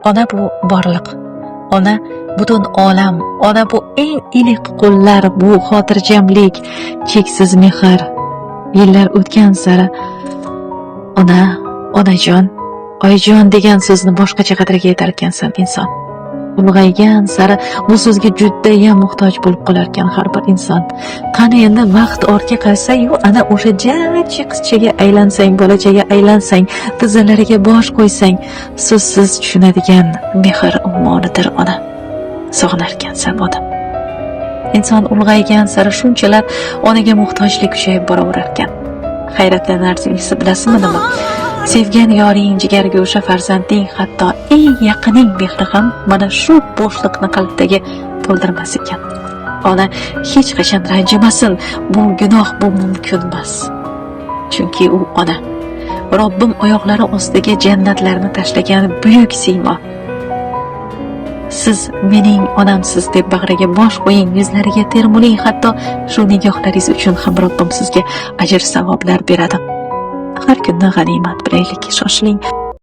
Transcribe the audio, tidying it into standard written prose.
Ona bu borliq. Ona butun olam. Ona bu eng iliq qo'llar, bu xotirjamlik, cheksiz mehr. Yillar o'tgan sari ona, onajon, oyijon degan so'zni boshqacha qadriga yetarkansan inson. Ulg'aygan sari bu so'zga judayam muhtoj bo'lib qolarkan har bir inson. Qani endi vaqt ortga qarasa-yu, ana o'sha jajji qizchaga aylansang, bolachaga aylansang, tizzalariga bosh qo'ysang, so'zsiz tushunadigan mehr ummonidir ona. Sog'inarkansan ona. Inson ulg'aygan sari shunchalar onaga muhtojlik kuchayib boraverarkan. Hayratlanarlisi bilasizmi nima? Sevgan yoring, jigar go'sha farzanding, hatto eng yaqining mehri ham mana shu bo'shliqni qalbdagi to'ldirmas ekan. Ona hech qachon ranjimasin, bu gunoh, bu mumkin emas. Chunki u ona. Robbim oyoqlari ostiga jannatlarni tashlagan buyuk siymo. Siz mening onamsiz deb bag'riga bosh qo'ying, yuzlariga termuling, hatto shu nigohlaringiz uchun ham Robbim sizga ajr savoblar beradi. Har kunni g'animat bilaylik, shoshiling.